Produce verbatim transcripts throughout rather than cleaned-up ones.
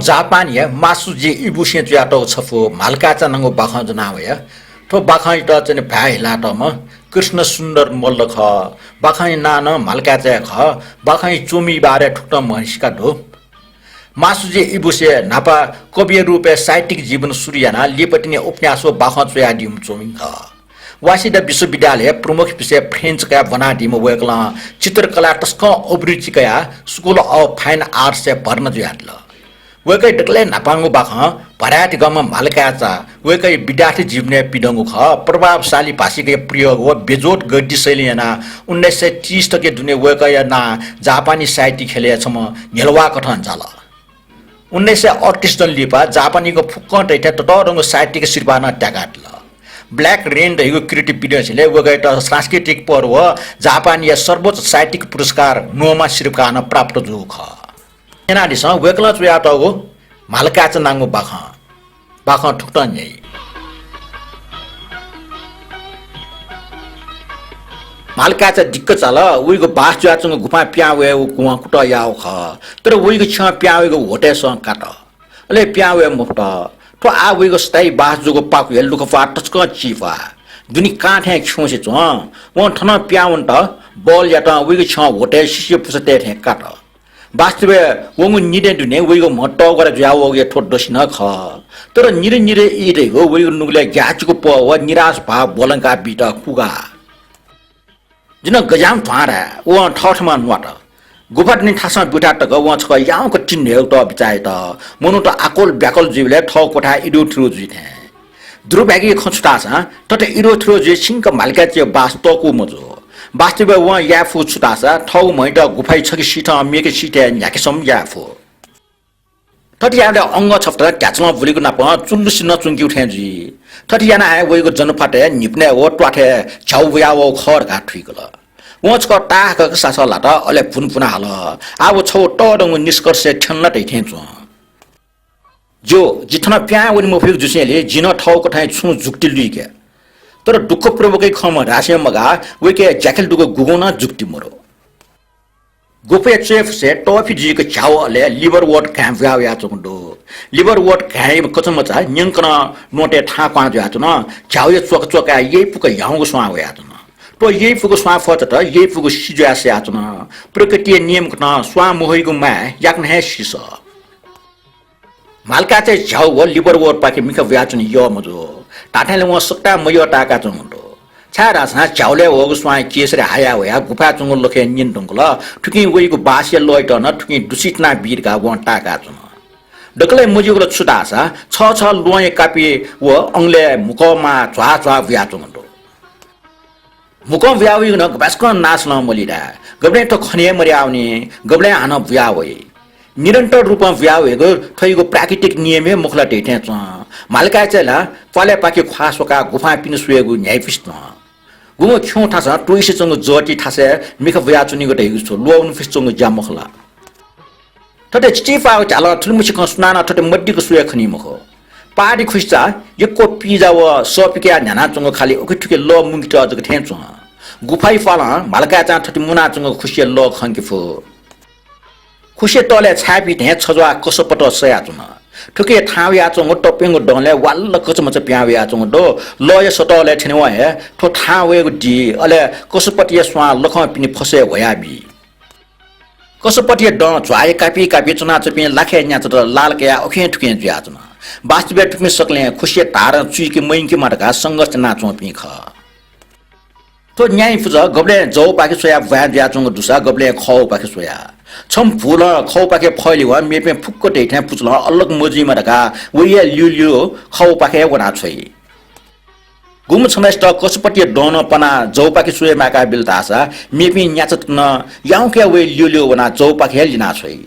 जापानया मासुजी इबुसें च्वयातःगु छपु म्हालकाय्चा नांगु बाखं ज्वना वया। थ्व बाखंयात चाहिँ भाय् हिलातःम्ह कृष्ण सुन्दर मल्ल खः। बाखंया नां नं म्हालकाय्चा हे खः। बाखंया च्वमिया बारे थुकथं म्हसीका दु। मासुजी इबुसे न्हापा कविया रूपय् साहित्यिक जीवन सुरु यानाः लिपातिनि उपन्यास व बाखं च्वयादीम्ह च्वमि खः। वासिदा विश्वविद्यालयय् प्रमुख विषय फ्रेन्च कयाः ब्वनादीम्ह वय्कलं चित्रकलाय् तसकं अभिरुचि कयाः School of Fine Arts-य् भर्ना जुयादिल। वय्कःया दकलय् न्हापांगु बाखं भराय् धिकःम्ह म्हालकाय्चा वय्कःया विद्यार्थी जीवनय् पिदंगु खः। प्रभावशाली भाषिकया प्रयोग व बेजोड गद्य शैली यानाः उन्नाइस सय तीस तकया दुने वय्कःया नां जापानी साहित्य ख्यलय् छम्ह न्ह्यलुवाकथं जाल। उन्नाइस सय अडतिस जन लिपा जापानीको फुक्कं तइथें ततःधंगु साहित्यिक सिरपाः नं त्याकादिल। ब्ल्याक रेन धइगु कृति पिदंछिले वय्कःयात सांस्कृतिक पर्व जापानीया सर्वोच्च साहित्यिक पुरस्कार नोमा सिरपाः नं प्राप्त जूगु खः। न्यनादिसँ, वय्कलं च्वयातःगु म्हालकाय्चा नांगु बाखं। बाखं थुकथं न्ह्याइ। म्हालकाय्चा दिक्क चाल, वइगु बास जुयाच्वंगु गुफां पिहां वयेगु वं कुतः याःगु खः। तर वइगु छ्यं पिहां वइगु ह्वतय्सं कात। अले पिहां वये मफुत। थ्व आः वइगु स्थायी बास जूगु पाखुया लुखापाः तसकं चिभाः। दुने कां थें खिउँसे च्वं। वं थनं पिहां वनेत बल यातं वइगु छ्यं ह्वतय् सिसिया पुसा तये थें कात। वास्तवय् वंगु निदँया दुने वइगु म्ह तःग्वरा जुयावःगु हे थ्व दसि नं खः। तर निदँ निदँ ई धइगु वइगु नुगलय् ग्याःचिकु पह व निराश भाव ब्वलंका बीत कुगाः। जिं गज्याःम्ह ध्वाँ धाये, वं थःथम्हं न्वात। गुफा दुने थासं ब्यूथाय् तक वं छकः याउँक तिनि न्हय्गू तः बिचाः यात। मनूत आकोल ब्याकोल जुइबलय् थःगु क्वथाय् इदुथुरु जुइ थें। दुर्भाग्यया खँ छु धाःसा थथे इदुथुरु जुइ छिंक म्हालकाय्चाया बास तःकू मजू। वास्तवय् वं याये फु छु धाःसा थःगु म्हयात गुफाया छखे सिथं मेखे सिथय् न्ह्याकेसं याये फु। थथे यायेबलय् अंगः छपत ध्याचलं बुलिगु नापं चुल्लुसिनं च्वंकीगु थें जुइ। थथे यानाः हे वइगु जनफातय् न्हिपनय् व त्वाथय् झ्याउ बुयावःगु खः धकाः थुइकल। वं छकः ताहाकक सासः ल्हात, अले भुनभुना हल। आः व छगू तःधंगु निष्कर्षय् थ्यन ला धइथें च्वं। ज्यू, जि थन पिहां वने मफइगु जुसेंलि जिं नं थःगु कथंया छुं जुक्ति लुइके। तर दुःखपूर्वकया खँ मधासें मगाः, वय्कःया ज्याखँय् दुगु गुगुं नं जुक्ति मदु। गुफाय् च्वय् फुसें तःफि जुइक झ्याउ अले लिभरवोर्ट घाँय् बुया वयाच्वंगु दु। लिभरवोर्ट घाँय् कचामचा न्यंकनं न्वतय् थां क्वहां जुयाच्वन। झ्याउया च्वकाच्वकाय् यइपुक ह्याउँगु स्वां वयाच्वन। थ्व यइपुक स्वां फचात यइपुक सि जुयाः सयाच्वन। प्रकृतिया नियमकथं स्वां महुइगु माय् याकनं हे सिसः। म्हालकाय्चाया झ्याउ व लिभरवोर्टपाखे मिखा बुयाच्वने यः मजू। धात्थेंलि वं सकतां मयः ताय्काच्वंगु दु। छाय्धाःसा झ्याउलय् वःगु स्वां केसरी हाया वयाः गुफाय् च्वंगु लखय् न्यने धुंकल। थुकिं वइगु बासया लःयात नं थुकिं दुसितना बी धकाः वं ताय्काच्वन। दकलय् मज्यूगु ला छु धाःसा छः छः ल्वहंया कापि व अंगलय् म्हुकः माः झ्वाः झ्वाः बुयाच्वंगु दु। म्हुकं बुया वइगु नं गपाय्सकं नासलं मली धाये। गबलें थ्व खने हे मदयावनी, गबलें हानं बुया वइ। निरन्तर रूपं बुया वइगु थ्वइगु प्राकृतिक नियम हे मखु ला धइथें च्वं। म्हालकाय्चाय् ला प्वालय्पाखे ख्वाः स्वकाः गुफां पिने स्वयेगु न्ह्याइपुसे च्वं। गुम्ह खिउँ थासं त्वइसे च्वंगु जःति थासय् मिखा बुयाच्वनीगु धइगु छु ल्वःमनुफिसे च्वंगु ज्या मखु ला? थथे चिचिपाःगु झ्यालं थुलिमछि खँ सुनानं थथे मदिक्क स्वये खनी मखु। पहाडी खुसिचा यक्व पिजा व सःपिकयाः न्ह्यानाच्वंगु खालि उखेथुखे लः मुंकेत जक थें च्वं। गुफाया प्वालं म्हालकाय्चां थथे मुनाच्वंगु खुसिया लः खंके फु। खुसिया तलय् छाय्पी थें छज्वाः कसपत सयाच्वन। थुखे थाहां वयाच्वंगु तप्यंगु दँलय् वाल्ल कचामचा पिहां वयाच्वंगु दु। लःया सतलय् थ्यनेवं हे थ्व थाहां वयेगु दी, अले कसपतया स्वां लखं पिने फसय् ह्वयाबी। कसपतया दँ झ्वाःया कापि कापि च्वनाच्वंपिं लाखाय् न्याचात लाल कयाः उखें थुखें जुयाच्वन। वास्तवय् थुपिं सकलें खुसिया धारं चुइके मयंकेमा धकाः संघर्ष यानाच्वंपिं खः। थ्व न्याय पुचः गबलें जवपाखे स्वयाः ब्वाँय् जुयाच्वंगु दुसा गबलें खवपाखे स्वयाः। छम्ह भुलं खवपाखे फय्लिवं मेपिं फुक्क धइथें पुचलं अलग मजुइमा धकाः वया ल्यूल्यू खवपाखे हे वनाछ्वइ। गुम्ह छम्हय्सित कसपतया दँ नं पनाः जवपाखे स्वये माय्काबिल धाःसा मेपिं न्याचात नं याउँकया वया ल्यूल्यू वनाः जवपाखे हे लिनाछ्वइ।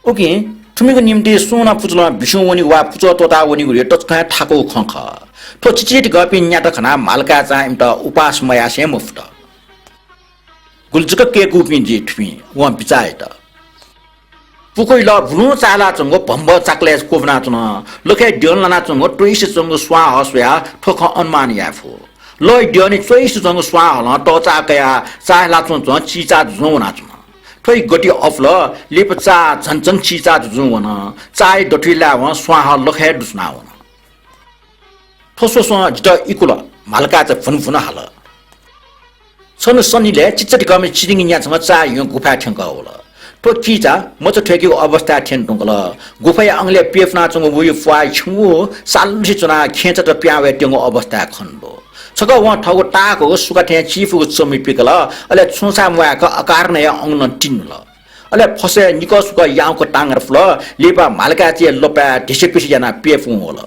उकिं थुमिगु निंतिं सुं नं पुचलं बिस्युं वनीगु वा पुचः त्वःताः वनीगु हे तसकं हे थाकुगु खँ खः। थ्व चिचीधिकःपिं न्यात खनाः म्हालकाय्चां इमित उपास मयासें मफुत। गुलि जक कय्कूपिं जुइ थुपिं, वं बिचाः यात। पुखुइ लः बुलुं चाःहिलाच्वंगु भम्बः चाकलय् क्वब्वनाच्वन। लखय् द्यःने लानाच्वंगु त्वइसे च्वंगु स्वांहः स्वयाः थ्व खँ अनुमान याये फु। लःया द्यःने च्वइसे च्वंगु स्वांहलं तःचाः कयाः चाःहिलाच्वंच्वं चिचाः जुजुं वनाच्वन। थ्वइ गति अपुल, लिपा चाः झन झन चिचाः जुजुं वन। चाःइ दथुइ लाय्वं स्वांहः लखय् दुसुना वन। थ्व स्वस्वं जितः इकुल, म्हालकाय्चा भुन भुन हाल। छन्हु सनिलय् चिचाधिकःम्ह चिचिंगिन्या छम्ह चाः न्ह्यः गुफाय् थ्यंकः वल। थ्व चिचाः मचा थ्वय्केगु अवस्थाय् थ्यने धुंकल। गुफाया अंगलय् प्यपुनाच्वंगु वइगु प्वाः छ्यंगू सालुसे च्वनाः खेँचात पिहां वयेत्यंगु अवस्थाय् खन दु। छकः वं थःगु ताःहाकःगु सुखा थें चिफुगु चमि पिकल, अले छुं छाय् म्वाय्क अकारणं हे अंगलं तिनुल। अले फसय् निकः सुकः याउँक तांगर पुल, लिपा म्हालकाय्चाया लपाय् धिसेपिसे यानाः प्यपुं वल।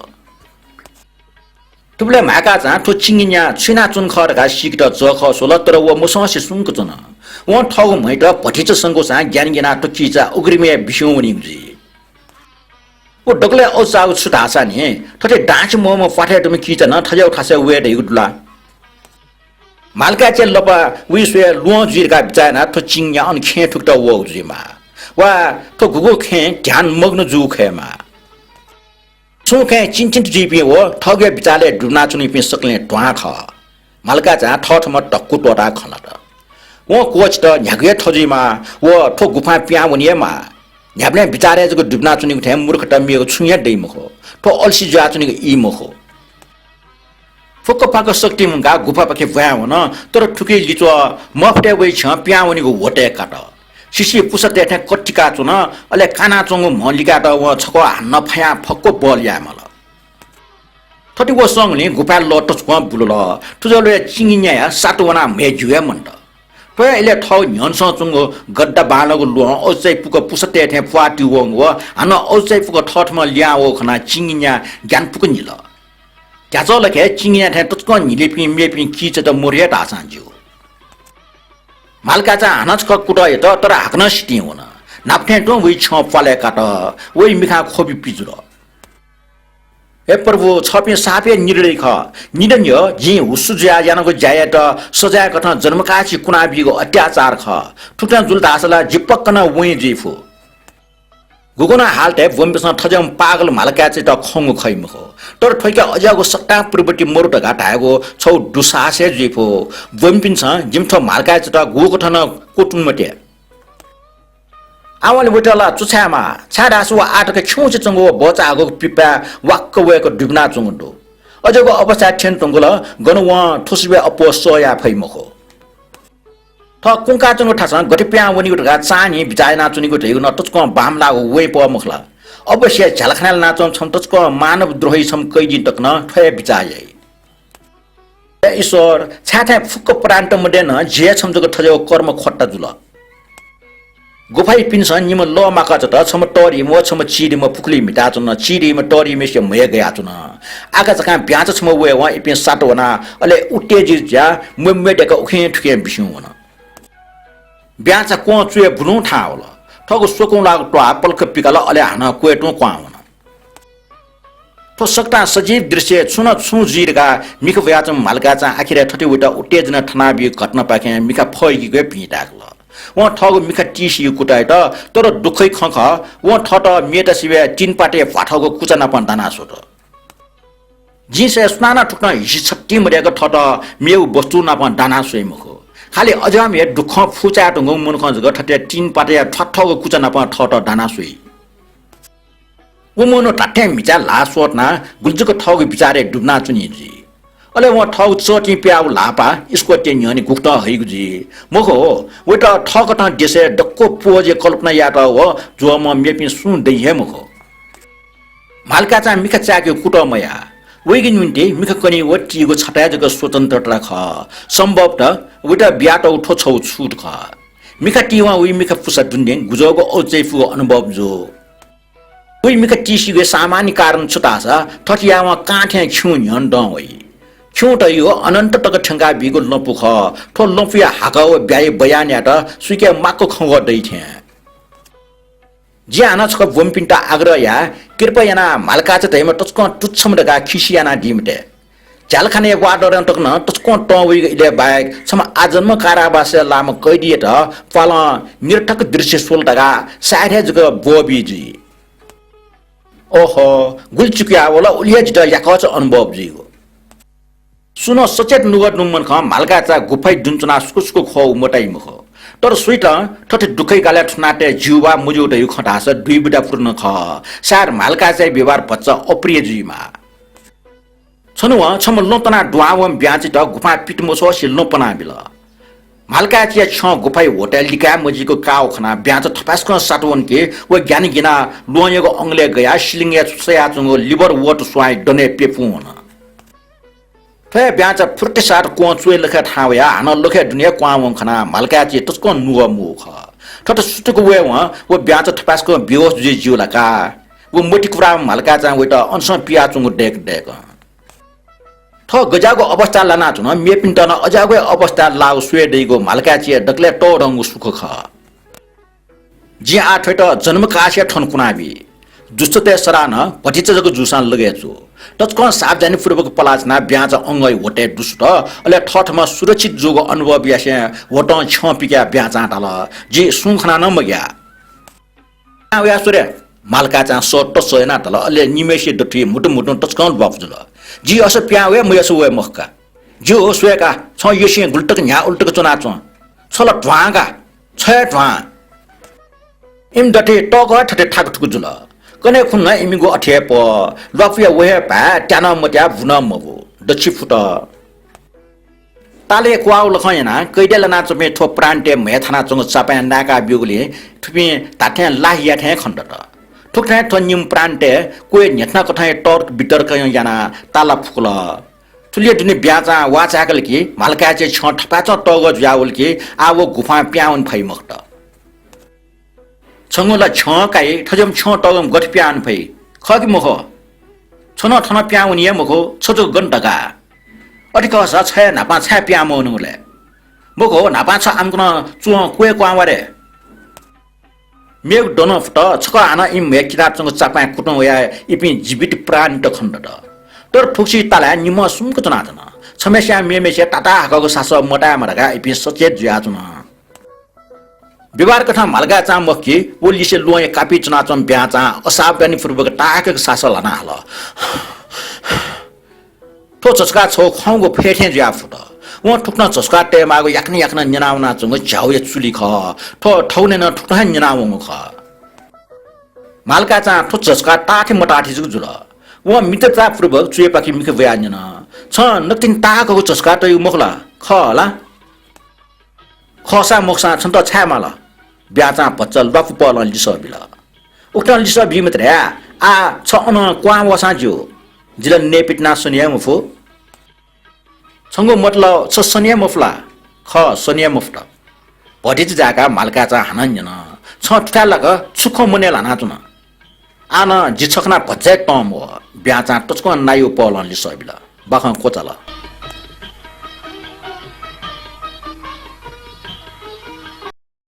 थुबलय् म्हालकाय्चां थ्व चिचिंगिन्या छु यानाच्वंगु खः धकाः सीकेत जःखः स्वल, तर व मसंसे सुंक च्वन। वं थःगु म्हयात भतिचा संकूसां ग्यानाः ग्यानाः थ्व चिचाः उघ्रिमय् बिस्युं वनीगु जुइ। व दकलय् अःचाःगु छु धाःसा नि, थथे दांछि म्वःम्ह प्वाथय् दुम्ह चिचाः नं थज्याःगु थासय् वये धइगु दु ला? म्हालकाय्चाया लपाः वइ स्वयाः ल्वहं जुइ धकाः बिचाः यानाः थ्व चिचिंगिन्या अन खेँय् थुकेत वःगु जुइमाः। वा थ्व गुगु खेँय् ध्यानमग्न जूगु खयेमाः। छुं खँय् चिन्तित जुइपिं व थःगु बिचालय् दुबिनाच्वनीपिं सकलें ध्वां खः। म्हालकाय्चां थःथम्हं धक्कु त्वःताः खँ ल्हात। वं क्वःछित न्ह्यागु हे थजुइमाः व थ्व गुफां पिहां वने हे माः। न्ह्याबलें बिचारय् जक दुबिनाच्वनीगु थें मूर्खता मेगु छुं हे दइ मखु। थ्व अलसी जुयाच्वनीगु ई मखु। फुक्क फाक्क शक्ति मुंकाः गुफापाखे ब्वाँय् वन, तर थुकिया लिच्वः मफतय् वइ छ्यं पिहां वनीगु ह्वतय् कात। सिसि पुसा तये थें कतिका च्वन, अले कानाच्वंगु म्ह लिकायेत वं छकः हानं फयां फक्व बल याये माल। थथे व संगुलिं गुफाय् लः तसकं बुलल। थुजलय् चिचिंगिन्याया सात वनाः म्हय् ज्यू हे मन्त। थ्वया इलय् थःगु न्ह्यःनेसं च्वंगु गद्दा बांलाःगु ल्वहं अझै पुक पुसा तये थें प्वाः तिउवंगु व हानं अझै पुक थःथम्हं लिहां वःगु खनाः चिचिंगिन्या ग्यानापुक न्हिल। ध्याचः लखय् चिचिंगिन्या थें तसकं न्हिलीपिं मेपिं चिचात मरु हे धाःसां ज्यू। म्हालकाय्चां हानं छकः कुतः यत, तर हाकनं सितिं वन। न्हापा थें तुं वइ छ्यं प्वालय् कात। वइ मिखां ख्वबि पिजुल। हे प्रभु, छःपिं साप हे निदँ दइ खः। निदँ न्ह्यः जिं हुस्सु जुयाः यानागु ज्यायात सजाँय् कथं जन्मकाछि कुनाबीगु अत्याचार खः। थुकथं जुल धाःसा ला जि पक्क नं वइँ जुइ फु। गुगुं नं हालतय् ब्वंपिन्सं थज्याःम्ह पागल म्हालकाय्चायात खंगु खइ मखु। तर थ्वके अज्याःगु सत्तां पूर्ववती मरु धकाः धायेगु छगू दुस्साहस हे जुइ फु। ब्वंपिन्सं जिमि थ्व म्हालकाय्चायात गुकथं नं क्वतुं मते। आवंलि वइत ला छु छायेमाः, छाय्धाःसा व आः तक खिउँसे च्वंगु व बचाःगु पिपाय् वाक्क वय्क दुबिनाच्वंगु दु। अज्याःगु अवस्थाय् थ्यने धुंकल, गन वं थ्व सिबय् अप्वः सह याये फइ मखु। थः कुंकाच्वंगु थासं गथे पिहां वनीगु धकाः चान्हि बिचाः यानाच्वनीगु धइगु नं तसकं बांमलाःगु वइँ पः मखु ला? अवश्य झ्यालखानाय् लानाच्वंम्ह छम्ह तसकं मानवद्रोही छम्ह कैदीं तक नं थ्व हे बिचाः याइ। हे ईश्वर, छाय् थें फुक्क प्राणीत मध्ये नं झी हे छम्ह जक थज्याःगु कर्मखोट्टा जुल। गुफायापिन्सं निम्ह लः माकाचात छम्ह तःधिम्ह व छम्ह चिधीम्ह पुखुलिइ म्हिताच्वन। चिधीम्ह तःधिम्हय्सिया म्हय् गयाच्वन। आकाझाकां भ्याँचा छम्ह वयेवं इपिं सात वनाः अले उत्तेजित जुयाः म्वेम्वे दय्काः उखें थुखें बिस्युं वन। भ्याँचा क्वं चुय् बुलुं थाहां वल। थःगु स्वकुंलाःगु त्वाः पलख पिकाल, अले हानं क्वय् तुं क्वहां वन। थ्व सकतां सजीव दृश्य छुं न छुं जुइ धकाः मिखा ब्वयाच्वंम्ह म्हालकाय्चां आखिरय् थथे वइत उत्तेजना थनाबीगु घटनापाखें मिखा फय्कीगु हे भिं ताय्कल। वं थःगु मिखा तिसिगु कुतः यात, तर दुःखया खँ खः, वं थःत मेत सिबय् तिनपातय् भ्वाथःगु कुचा नाप दाना स्वत। जिं स्वये सुनानं थुकथं हिसि छतिं मदय्क थःत मेगु वस्तु नाप दाना स्वइ मखु। खालि अज्याःम्ह हे दुःखं फुचाये धुंकूम्ह मनुखं जक थथे तिनपातय् थ्वाथःगु कुचा नाप थःत दाना स्वइ। व मनू धात्थें म्हिचाय् ल्हाः स्वतुनाः गुलि जक थःगु बिचारय् दुबिनाच्वनी जुइ। अले वं थःगु चःतिं पियाःगु ल्हाःपाः स्क्वत्य न्ह्यःने गुकथं हइगु जुइ। मखु हो, वइत थःकथं देशय् दक्व पोजय् कल्पना यायेत व ज्वःम्ह मेपिं सुं दइ हे मखु। म्हालकाय्चां मिखा चाय्केगु कुतः मयाः। वइगु निंतिं मिखा कनी व तीगु छता हे जक स्वतन्त्रता खः। सम्भवतः वइत बियातःगु थ्व छगू छुट खः। मिखा तीवं वइ मिखा पुसा दुनें गुज्वःगु औचाइ फुगु अनुभव जू। वइ मिखा तिसिगु सामान्य कारण छु धाःसा थथे यावं कां थें खिउँ न्ह्यःने दं वइ। खिउँत यो अनन्त तक थ्यंकाबीगु लँपु खः। थ्व लँपुया हाकः व ब्याहा बयान यायेत सुइके माक्व खँग्वः दइ थें। जिं हानं छकः ब्वंपिन्त आग्रह याये, कृपा यानाः म्हालकाय्चा धइम्ह तसकं तुच्छम्ह धकाः खिसि यानादी मते। झ्यालखानाया वार्डरं तक नं तसकं तं वइगु इलय् बाहेक छम्ह आजन्म कारावासय् लाःम्ह कैदीयात प्वालं निरर्थक दृश्य स्वल धकाः सायद हे जक ब्वःबी जुइ। ओहो, गुलि चुकया वल, उलि हे जितः याकःचा अनुभव जुइगु। सुं नं सचेत नुगः दुम्ह मनुखं म्हालकाय्चा गुफाइ दुने च्वनाः सुकु सुकु खः व मताइ मखु। तर सुइत थथे दुःखय् गालय् थुनातये ज्यू वा मज्यू धइगु खँ धाःसा दुई बुँदा फुरुं खः। सायद म्हालकाचाया व्यवहार भचा अप्रिय जुइमाः। छन्हुं छम्ह ल्वहं तनाः दुहां वंम्ह ब्याँचित गुफां पित मछ्वसे ल्वहं पनाबिल। म्हालकाचाया छ्यं गुफाया ह्वःताय् लिकाये मजिक काःगु खनाः ब्याँचा थपाय्सकं सात वन कि व ग्यानाः गिनाः ल्वहंयागु अंगलय् गयाः सिलिङय् सयाच्वंगु liver wort स्वांया दनय् प्यपुं वन। थ्व हे ब्याँचा फुर्रतसात क्वं च्वय् लखय् थाहां वयाः हानं लखय् दुने क्वहां वंगु खनाः म्हालकाचाया तसकं नुगः मू खः। थथे सुतुक वयेवं व ब्याँचा थपाय्सकं बेहोस जुइ ज्यू ला का। व मतिकुराम्ह म्हालकाचां वइत अनसं पियाच्वंगु दय्क दय्कं। थः गज्याःगु अवस्थाय् लानाच्वन, मेपिन्त नं अज्याःगु हे अवस्थाय् लाःगु स्वये दइगु म्हालकाचाया दकलय् तःधंगु सुख खः। जिं आः थ्वयात जन्मकासे थन कुनाबी। दुष्टतय् सराः नं भतिचा जक जूसां लगय् जू। तसकं सावधानीपूर्वक पलाच्वनाः ब्याँचा अंगया ह्वःताय् दुसुत, अले थःथम्हं सुरक्षित जूगु अनुभव यासें ह्वतं छ्यं पिकाः ब्याँचां धाल, "जि सुं खना नं मग्या।" "पिहां वया स्वरे।" म्हालकाचां सः तसः यानाः धाल, अले निम्हय्सिया दथुइ म्हुतुं म्हुतुं तसकं ल्वापु जुल। "जि अस पिहां वये, मयस वये मखु का। ज्यू, स्वये का, छं यःसिं गुलितक न्ह्याः उलितक च्वनाच्वँ। छ ला ध्वां का, छ हे ध्वां।" इमि दथुइ तःकः थथे थाकुथुकु जुल। कन्हय् खुन्हु नं इमिगु अथे हे पः। ल्वापुया व हे भाय्, त्या नं मत्याः, बु नं मबू। दच्छि फुत। तालय् क्वाःगु लखं यानाः कैदय् लानाच्वंपिं थ्व प्रान्तय् म्हय् थानाच्वंगु चापाँय् नाय्का ब्यूगुलिं थुपिं धात्थें लाः हियाथें खने दत। थुकथं थ्व निम्ह प्रान्तय् क्वय् न्ह्यथनाकथंया तर्क वितर्कं यानाः ताला फुकल। थुलिया दुने ब्याँचां वाः चाय्कल कि म्हालकाचाया छ्यं थपाय्चं तःगः जुयावल कि आः व गुफां पिहां वने फइ मखुत। छंगु ला छ्यं काइ, थज्याःम्ह छ्यं तःगःम्ह गथे पिहां वने फइ? खः कि मखु? छ नं थनं पिहां वनी हे मखु, छ जक गन धकाः। अथे खःसा छ हे न्हापां छाय् पिहां मवनेगु लय्? मखु, न्हापां छ आमकनं च्वं क्वय् क्वहां वा रे। मेगु दँ नं फुत, छकः हानं इमि म्हय् किनाच्वंगु चापाँय् कुतुं वयाः इपिं जीवित प्राणीत खने दत। तर थुगुसी तालाय् निम्हं सुम्क च्वनाच्वन। छम्हय्सियां मेम्हय्सिया ताताहाकःगु सासः मतायेमा धकाः इपिं सचेत जुयाच्वन। व्यवहार कथं म्हालकाचां मखु कि व लिसे ल्वहंया कापि च्वनाच्वंम्ह ब्याँचां असावधानीपूर्वक ताहाकःगु सासः ल्हाना हल। थ्व झसुकाः छगू खंगु फय् थें जुयाः फुत। वं थुकथं झसुकाः तयेमाःगु याकनं याकनं न्यना वनाच्वंगु झ्याउया चुलि खः। थ्व थौंकन्हय् नं थुकथं हे न्यना वंगु खः। म्हालकाचां थ्व झसुकाः ताःथें मताःथें जक जुल। वं मित्रतापूर्वक च्वय्पाखे मिखा ब्वयाः न्यन, "छं नकतिनि ताहाकःगु झसुकाः तयागु मखु ला?" "खः ला।" "खःसां मखुसां छन्त छाय् माल?" ब्याँचां भचा ल्वापु पहलं लिसः बिल। "उकथं लिसः बीम्ह धयाः आः छ अनं क्वहां वःसां ज्यू। जि ला नयेपिं तिनाः सने हे मफु।" "छंगु मतलब छ सने हे मफु ला?" "खः, सने हे मफुत।" भतिचा जाय्काः म्हालकाचां हानं न्यन, "छं थुथाय् लाक छु खँ मनय् ल्हानाच्वन?" "आः नं जि छ खनाः भचा हे तं मवः।" ब्याँचां तसकं नाय्‌या पहलं लिसः बिल। बाखं क्वचाल।